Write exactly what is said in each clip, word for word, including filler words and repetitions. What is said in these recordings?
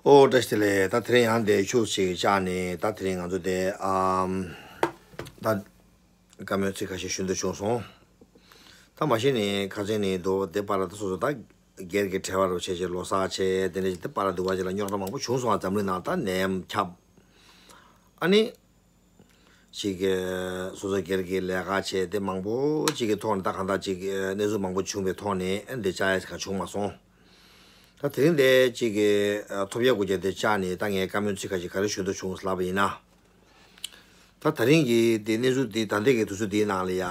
ཨོ་བཀྲ་ཤིས་བདེ་ལེགས། ད་དེ་རིང་ཡང་དེ་ཤུགས་ཤིག་བཅག་ནས། ད་དེ་རིང་ང་ཚོ་དེ་ཨམ་ད་བཀའ་མོལ་ཚིག་ཁ་ཤས་ཞུ་འདོད་བྱུང་སོང་། ད་མ་གཞི་ནས་ཁ་སང་ནས་འདུག་དེ་བར་ལ་ད་སོ་སོ་ད་སྒེར་གྱི་བྲེལ་བ་རུ་བྱས་བྱས་ལོ་གསར་བྱས་དེ་འདྲ་ཞིག་དེ་བར་ལ་འདུག་པ་ཅིག་ལ་རྙོག་དྲ་མང་པོ་བྱུང་སོང་བ། འཛམ་གླིང་ནང་ད་ནད་ཡམས་ཁྱབ། ཨ་ནི། ཅིག་གི་སོ་སོ་སྒེར་གྱི་ལས་ཀ་བྱས་དེ་མང་པོ་ཅིག་གི་ཐོག་ནས་ད་གང་ལྟར་ཅིག་གི་གནས་ཚུལ་མང་པོ་བྱུང་བའི་ཐོག་ནས་ཨ་ནི་དེ་བཅར་ཡ་ཞིག་ག་བྱུང་མ་སོང་། ད་དེ་རིང་དེ་ཅིག་གི་ཐོབ་ཡ་དགོས་ཀྱི་དེ་བཅར་ནས་ད་ངས་བཀའ་མོལ་ཚིག་ཁ་ཞིག་ག་རེ་ཞུ་འདོད་བྱུང་ལབ་པ་ཡིན་ན། ད་ད་རིང་གི་དེ་གནས་ཚུལ་དེ་ད་ལྟའི་གི་དུས་ཚོད་དེའི་ནང་ལ་ཡ།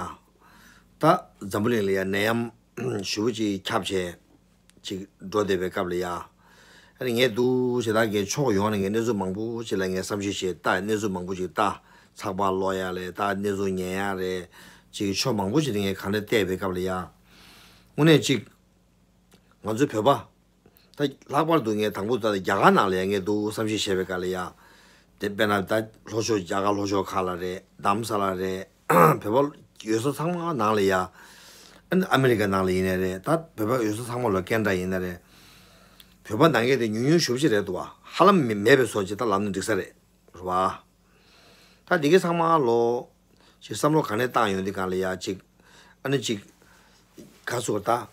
ད་འཛམ་བུ་གླིང་ལ་ཡ་ནད་ཡམས་ཞེ་པོ་ཅིག་ཁྱབ་བྱས། ཅིག་འགྲོ་བསྡད་པའི་སྐབས་ལ་ཡ། ཨ་ནི་ངས་འདུག་བྱས་ད་ངས་ཕྱོགས་ཡོངས་ནས་ངས་གནས་ཚུལ་མང་པོ་ཅིག་ལ་ངས་བསམ་ཤེས་བྱས། ད་གནས་ཚུལ་མང་པོ་ཅིག་ལྟ། ཚགས་པར་ཀློག་ཡ་རེད། ད་གནས་ཚུལ་ཉན་ཡ་རེད། ཅིག་ཕྱོགས་མང་པོ་ཅིག་ལ་ངས་ག་འདྲ་བལྟས་པའི་སྐབས་ལ་ཡ། དངོས་གནས་ཅིག་ང་ཚོའི་བོད་པ། ད་ལྷག་པར་དུ་ངས་དང་པོ་ད་རྒྱ་གར་ནང་ལ་ཡ་ངས་འདུག་བསམ་ཤེས་བྱས་པའི་སྐབས་ལ་ཡ། དེ་དཔེར་ན་ད་ལྷོ་ཕྱོགས་རྒྱ་གར་ལྷོ་ཕྱོགས་ཁག་ལ་རེད། རྡ་རམ་ས་ལ་རེད། བོད་པ་ཡོད་ས་ཚང་མ་ནང་ལ་ཡ། ཨ་ནི་ཨ་མི་རི་ཀ་ནང་ལ་ཡིན་ནའི་རེད། ད་བོད་པ་ཡོད་ས་ཚང་མ་ལ་ཀན་ཌ་ཡིན་ནའི་རེད། བོད་པ་ནང་ཁུལ་དེ་ཉུང་ཉུང་ཞེ་པོ་ཅིག་རེད་འདུག་བ། ཧ་ལམ་མེད་པའི་བཟོ་ཅིག་ད་ལབ་ན་འགྲིག་ས་རེད། རེད་བ། ད་འདི་གའི་ཚང་མ་ལོ། ཅིག་བསམ་བློ་ག་ནས་བཏང་ཡོང་དུས་སྒང་ལ་ཡ་ཅིག་ཨ་ནི་ཅིག་ག་ཚོད་ད།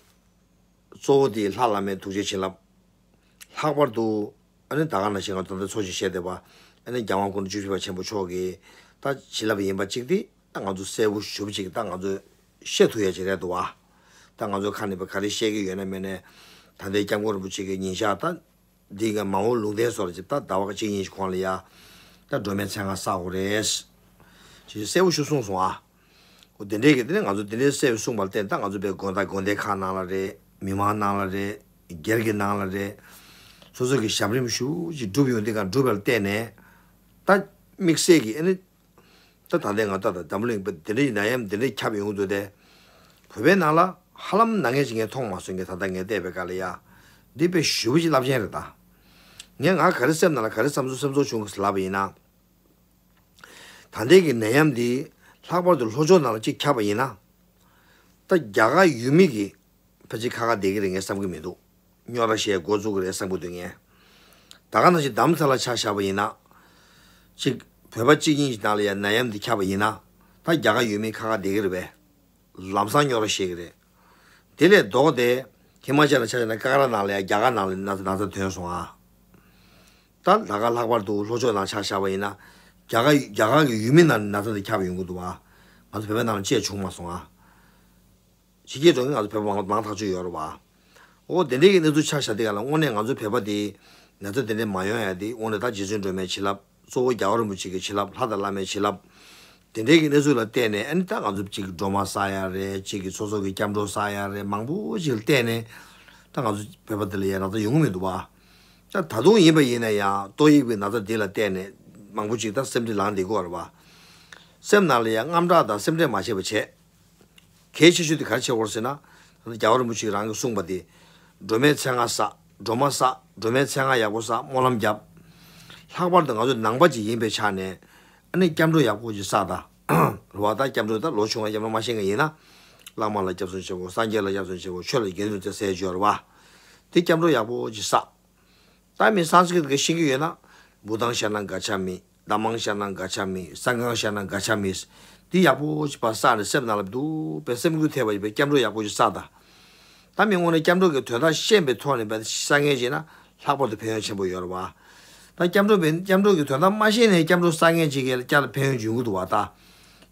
གཙོ་བོ་དེ་ལྷ་བླ་མའི་ཐུགས་རྗེ་བྱིན་རླབས། ལྷག་པར་དུ་ཨ་ནི་ད་ག་ནང་བཞིན་ང་ཚོ་ད་ལྟ་འཚོ་ཞིང་གཞེས་བསྡད་པ། ཨ་ནི་རྒྱལ་དབང་སྐུ་ཕྲེང་བཅུ་བཞི་པ་ཆེན་པོ་མཆོག་གི་ད་བྱིན་རླབས་ཡིན་པ་གཅིག་དེ་ད་ང་ཚོ་གསལ་པོ་ཞེ་པོ་ཅིག་ད་ང་ཚོས་ཤེས་ཐུབ་ཡ་ཅིག་རེད་འདུག་བ། ད་ང་ཚོ་ཁ་ནས་ཕར་ག་རེ་བཤད་ཀྱི་ཡོད་ན་མེད་ན། ད་ལྟའི་སྐྱབས་མགོན་རིན་པོ་ཆེ་གི་ཉིན་ཞག་ད། འདི་ག་མ་འོངས་ལུང་བསྟན་སོགས་ལ་ཅིག་ད་ཟླ་བ་གཅིག་གཉིས་ཤིག་གོང་ལ་ཡ། ད་སྒྲོལ་མའི་མཚན་སྔགས་བསག་དགོས་རེད། ཅིག་གསལ་པོ་ཞིག་གསུངས་སོང་ཨ། འོ་དེ་འདྲའི་གི་དེ་ནས་ང་ཚོ་དེ་འདྲའི་གསལ་པོ་གསུངས་པ་ལ་བརྟེན་ད་ང་ཚོ་དཔེ་དགོན་བདག་དགོན་སྡེ་ཁག་ནང་ལ་རེད། མི་མང་ནང་ལ་རེད། སྒེར་གྱི་ནང་ལ་རེད། སོ་སོ་གི་ཞབས་རིམ་ཞེ་པོ་ཅིག་སྒྲུབ་ཡོང་དུས་སྒང་སྒྲུབ་པ་ལ་བརྟེན་ནས། ད་དམིགས་བསལ་གྱི་ཨ་ནི། ད་ད་ལྟའི་ང་ད་ད་འཛམ་བུ་གླིང་པ་འདི་འདྲའི་ནད་ཡམས་འདི་འདྲའི་ཁྱབ་ཡོང་གི་འདུག་སྟེ། བོད་པའི་ནང་ལ་ཧ་ལམ་ན་མཁན་ཞིག་ངས་མཐོང་མ་སོང་གི། ད་ལྟ་ངས་བལྟས་པའི་སྐབས་ལ་ཡ། འདི་དཔེ་ཞེ་པོ་ཅིག་རླབས་ཆེན་རེད་ད། ངས་ང་ག་རེ་སེམས་ནང་ལ་ག་རེ་བསམ་ཚུལ་སེམས་ཚོར་བྱུང་གི་ལབ་པ་ཡིན་ན། ད་ལྟའི་གི་ནད་ཡམས་འདི་ལྷག་པར་དུ་ལྷོ་ཕྱོགས་ནང་ལ་གཅིག་ཁྱབ་པ་ཡིན་ན། ད་རྒྱ་གར་ཡུལ་མི་གི་ཕལ་ཆེར་ཁ་ཁ་བསྡད་ཀྱི་རེད་ངས་བསམ་གྱི་མི་འདུག་རྙོག་དྲ་བཤད་འགོ་བཙུགས་ཀྱི་རེད་བསམ་གྱི་འདུག་ངས། ད་ག་ནང་བཞིན་རྡ་རམ་ས་ལ་ཆ་བཞག་པ་ཡིན་ན། གཅིག་བོད་པ་གཅིག་གཉིས་ཀྱི་ནང་ལ་ཡང་ནད་ཡམས་འདི་ཁྱབ་པ་ཡིན་ན། ད་རྒྱ་གར་ཡུལ་མི་ཁ་ཁ་བསྡད་ཀྱི་རེད་པས། ལམ་སང་རྙོག་དྲ་བཤད་ཀྱི་རེད། དེ་ལས་ལྡོག་སྟེ་ཧི་མ་ཅལ་ལ་ཆ་བཞག་ན་ཀ་ཀ་ར་ནང་ལ་ཡང་རྒྱ་གར་ནང་ལ་ན་ཚ་ན་ཚ་ཐོན་སོང་ཨ། ད་ལ་ཁ་ལྷག་པར་དུ་ལྷོ་ཕྱོགས་ནང་ཆ་བཞག་པ་ཡིན་ན། རྒྱ་གར་རྒྱ་གར་གྱི་ཡུལ་མི་ནང་ན་ཚ་དེ་ཁྱབ་ཡོང་གི་འདུག་བ། ང་ཚོ་བོད་པའི་ནང་ལ་ཅིག་བྱུང་མ་སོང་ཨ། ཕྱི་རྒྱལ་འགྲོ་མཁན་ང་ཚོ་བོད་པ་མང་མང་ཐག་ཆོད་ཡོད་རེད་བ། འོ་དེ་འདྲའི་གི་གནས་ཚུལ་ཆ་བཞག་དུས་སྒང་ལ་དངོས་གནས་ང་ཚོ་བོད་པ་དེ་ན་ཚ་དེ་འདྲ་མ་ཡོང་ཡ་དེ་དངོས་གནས་ད་རྗེ་བཙུན་སྒྲོལ་མའི་བྱིན་རླབས། གཙོ་བོ་རྒྱལ་བ་རིན་པོ་ཆེ་གི་བྱིན་རླབས། ལྷ་དང་བླ་མའི་བྱིན་རླབས། དེ་འདྲའི་གི་གནས་ཚུལ་ལ་བརྟེན་ནས་ཨ་ནི་ད་ང་ཚོ་གཅིག་གི་སྒྲོལ་མ་བསག་ཡ་རེད། གཅིག་གི་སོ་སོ་གི་སྐྱབས་འགྲོ་བསག་ཡ་རེད། མང་པོ་ཅིག་ལ་བརྟེན་ནས་ད་ང་ཚོ་བོད་པ་དེ་ལ་ཡ་ན་ཚ་ཡོང་གི་མི་འདུག་བ། ད་ད་དུང་ཡིན་པ་ཡིན་ན་ཡང་ཏོག་དབྱིབས་ཀྱི་ན་ཚ་འདི་ལ་བརྟེན་ནས་མང་པོ་ཅིག་ད་སེམས་ཁྲལ་ལངས་བསྡད་ཀྱི་ཡོད་རེད་བ། སེམས་ནང་ལ་ཡང་དངངས་སྐྲག་དང་སེམས་ཁྲལ་མ་བྱེད་པ་བྱས། གལ་ཆེ་ཤོས་དེ་ག་རེ་བྱེད་དགོས་རེད་ཟེར་ན། ད་ལྟ་རྒྱལ་བ་རིན་པོ་ཆེ་རང་གིས་གསུངས་པ་དེ། སྒྲོལ་མའི་མཚན་སྔགས་བསགས། སྒྲོལ་མ་བསགས། སྒྲོལ་མའི་མཚན་སྔགས་ཡག་པོ་བསགས། སྨོན་ལམ་རྒྱབ། ལྷག་པར་དུ་ང་ཚོ་ནང་པ་ཅིག་ཡིན་པའི་ཆ་ནས། ཨ་ནི་སྐྱབས་འགྲོ་ཡག་པོ་ཅིག་བསགས་དང་། རེད་བ། ད་སྐྱབས་འགྲོ་ད་ལོ་ཆུང་བ་སྐྱབས་འགྲོ་མ་ཤེས་མཁན་ཡིན་ན། བླ་མ་ལ་སྐྱབས་སུ་མཆིའོ། སངས་རྒྱས་ལ་སྐྱབས་སུ་མཆིའོ། ཆོས་ལ་དགེ་འདུན་ཟེར་ཟེར་ཡོད་རེད་བ། དེ་སྐྱབས་འགྲོ་ཡག་པོ་ཅིག་བསགས། ད་མི་སཾ་སྐྲྀཏ་གི་ཤེས་ཀྱི་ཡོད་ན། བུདྡྷཾ་ཤ་ར་ཎཾ་ག་ཆ་མི། དྷརྨཾ་ཤ་ར་ཎཾ་ག་ཆ་མི། སངྒྷཾ་ཤ་ར་ཎཾ་ག་ཆ་མི། འདི་ཡག་པོ་ཞིག་ཕར་བསགས་ནས་སེམས་ནང་ལ་འདུག་པའི་སེམས་འགུལ་ཐེབས་པ་ཞིག་པའི་སྐྱབས་འགྲོ་ཡག་པོ་ཞིག་བསགས་དང་། ད་མི་དངོས་གནས་སྐྱབས་འགྲོ་གི་དོན་དག་ཤེས་པའི་ཐོག་ནས་པའི་བསགས་མཁན་ཞིག་ན་ལྷག་པར་དུ་ཕན་ཡོན་ཆེན་པོ་ཡོད་རེད་བ། ད་སྐྱབས་འགྲོ་པའི་སྐྱབས་འགྲོ་གི་དོན་དག་མ་ཤེས་ནས་སྐྱབས་འགྲོ་བསགས་མཁན་ཅིག་གིས་ཀྱང་ཕན་ཡོན་ཡོང་གི་འདུག་བ་ད།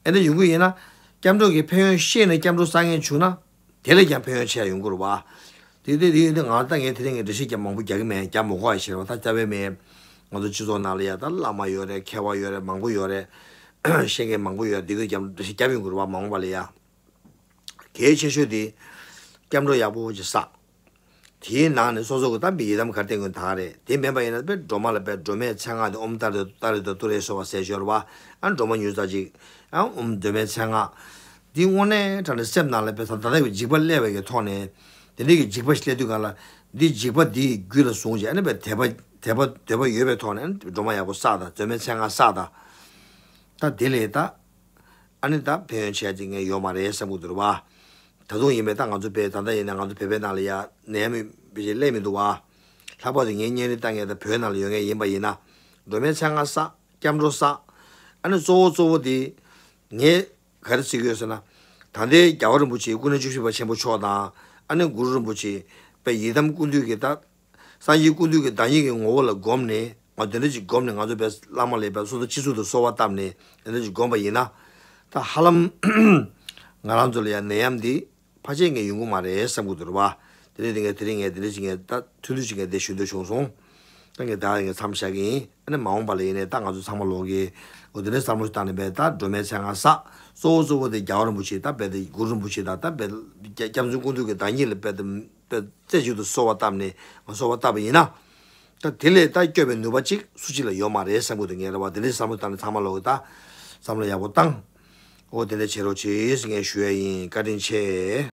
ཨེ་འདྲ་ཡོང་གི་ཡིན་ན། སྐྱབས་འགྲོ་གི་ཕན་ཡོན་ཤེས་ནས་སྐྱབས་འགྲོ་བསགས་མཁན་བྱུང་ན། དེ་ལས་ཀྱང་ཕན་ཡོན་ཆེ་ཡོང་གི་རེད་བ། དེ་དེ་དེ་དེ་ང་ད་ངས་དེ་རིང་གི་འགྲེལ་བཤད་རྒྱབ་མང་པོ་རྒྱག་གི་མེད། རྒྱབ་མ་དགོས་པ་ཞིག་རེད་བ། ད་རྩ་བའི་མེད། ང་ཚོ་སྤྱི་ཚོགས་ནང་ལ་ཡ་ད་བླ་མ་ཡོད་རེད། མཁས་པ་ཡོད་རེད། མང་པོ་ཡོད་རེད། ཤེས་མཁན་མང་པོ་ཡོད་རེད། འདི་གི་རྒྱབ་འགྲེལ་བཤད་རྒྱབ་ཡོང་གི་རེད་བ། མ་འོངས་པ་ལ་ཡ། གལ་ཆེ་ཤོས་དེ། སྐྱབས་འགྲོ་ཡག་པོ་ཅིག་བསགས། དེའི་ནང་ནས་སོ་སོ་གི་ད་མི་ཡི་དམ་ག་རེ་བསྟེན་དགོས་ད་རེད། དེ་མིན་པ་ཡིན་ན་དཔེ་སྒྲོལ་མ་ལ་དཔེ་སྒྲོལ་མའི་མཚན་སྔགས་དེ་ཨོཾ་ཏཱ་རེ་ཏཱ་རེ་ཏུ་ཏུ་རེ་སྭཱ་ཧཱ་ཟེར་ཞོར་བ། ཨ་སྒྲོལ་མ་ཉུང་ཙག་ཅིག་ཨ་ཨོཾ་སྒྲོལ་མའི་མཚན་སྔགས། འདི་དངོས་གནས་དྲང་གནས་སེམས་ནང་ལ་དཔེ་ད་ད་ལྟ་བའི་འཇིགས་པ་སླེབས་པའི་གི་ཐོག་ནས། དེ་འདྲའི་གི་འཇིགས་པ་ཞིག་སླེབས་དུས་སྒང་ལ། འདི་འཇིགས་པ་འདི་རྒྱུད་ལ་བཟུང་བྱས་ཨ་ནི་དཔེ་དད་པ་དད་པ་འདོད་པ་ཡོད་པའི་ཐོག་ནས་ཨ་ནི་སྒྲོལ་མ་ཡག་པོ་བསགས་དང་། སྒྲོལ་མའི་མཚན་སྔགས་བསགས་དང་། ད་དེ་ལས་ད། ཨ་ནི་ད་ཕན་ཡོན་ཆེ་ཅིག་ངས་ཡོད་མ་རེད་བསམ་གྱི་འདུག་རེད་བ། ད་དུང་ཡིན་པས་ད་ང་ཚོ་བོད་ད་ལྟ་ཡིན་ན་ང་ཚོ་བོད་པའི་ནང་ལ་ཡ་ནད་ཡམས་དཔེ་ཅིག་སླེབས་མི་འདུག་བ། ལྷག་པར་དུ་ངའི་གཉན་རིམས་ལྟ་མཁན་དང་བོད་ནང་ལ་ཡོད་མཁན་ཡིན་པ་ཡིན་ན། སྒྲོལ་མའི་མཚན་སྔགས་བསགས། སྐྱབས་འགྲོ་བསགས། ཨ་ནི་གཙོ་བོ་གཙོ་བོ་དེ་ངས་ག་རེ་བྱེད་ཀྱི་ཡོད་ཟེར་ན། ད་ལྟའི་རྒྱལ་བ་རིན་པོ་ཆེ་སྐུ་ན་བཅུ་བཞི་པ་ཆེན་པོ་མཆོག་དང་། ཨ་ནི་གུ་རུ་རིན་པོ་ཆེ་པའི་ཡི་དམ་ཀུན་འདུས་ཀྱི་ད་སངས་རྒྱས་ཀུན་འདུས་ཀྱི་བདག་ཉིད་ཀྱི་ངོ་བོ་ལ་བསྒོམས་ནས། ང་དེ་འདྲ་ཅིག་བསྒོམས་ནས་ང་ཚོ་པའི་བླ་མ་ལ་པའི་སོ་སོ་སྤྱི་གཙུག་ཏུ་གསོལ་བ་བཏབ་ནས་དེ་འདྲ་ཅིག་བསྒོམས་པ་ཡིན་ན། ད་ཧ་ལམ་ང་རང་ཚོ་ལ་ཡང་ནད་ཡམས་འདི་ཕལ་ཆེར་ངས་ཡོང་གི་མ་རེད་བསམ་གྱི་འདུག་རེད་བ། དེ་ནས་དེ་ངས་དེ་རིང་ངས་དེ་འདྲ་ཅིག་ངས་ད་ཐུང་ཐུང་ཅིག་ངས་དེ་ཞུ་འདོད་བྱུང་སོང་། ད་ངས་ད་ངས་མཚམས་བཞག་གི་ཡིན། ཨ་ནི་མ་འོངས་པ་ལ་ཡིན་ནའི་ད་ང་ཚོ་ཚང་མ་ལོག་གི། འོ་དེ་ནས་བསམ་བློ་ཞིག་བཏང་ནས་པའི་ད་སྒྲོལ་མའི་མཚན་སྔགས་བསགས། གཙོ་བོ་གཙོ་བོ་དེ་རྒྱལ་བ་རིན་པོ་ཆེ་ད་པའི་དེ་གུ་རུ་རིན་པོ་ཆེ་དང་ད་པའི་སྐྱབས་མགོན་ཀུན་འདུས་ཀྱི་བདག་ཉིད་ལ་པའི་དེ་པའི་རྩེ་གཅིག་ཏུ་གསོལ་བ་བཏབ་ནས་ང་གསོལ་བ་བཏབ་པ་ཡིན་ན། ད་དེ་ལས་ད་སྐྱོབ་པའི་ནུས་པ་གཅིག་སུ་གཅིག་ལ་ཡོད་མ་རེད་བསམ་གྱི་འདུག་ངས་རེད་བ། དེ་ནས་བསམ་བློ་བཏང་ནས་ཚང་མ་ལོག་གི་ད་བསམ་བློ་ཡག་པོ་བཏང་། འོ་དེ་འདྲ་བྱེད་རོགས་བྱེད་ཟེར་ངས་ཞུ་ཡ་ཡིན། བཀའ་དྲིན་ཆེ།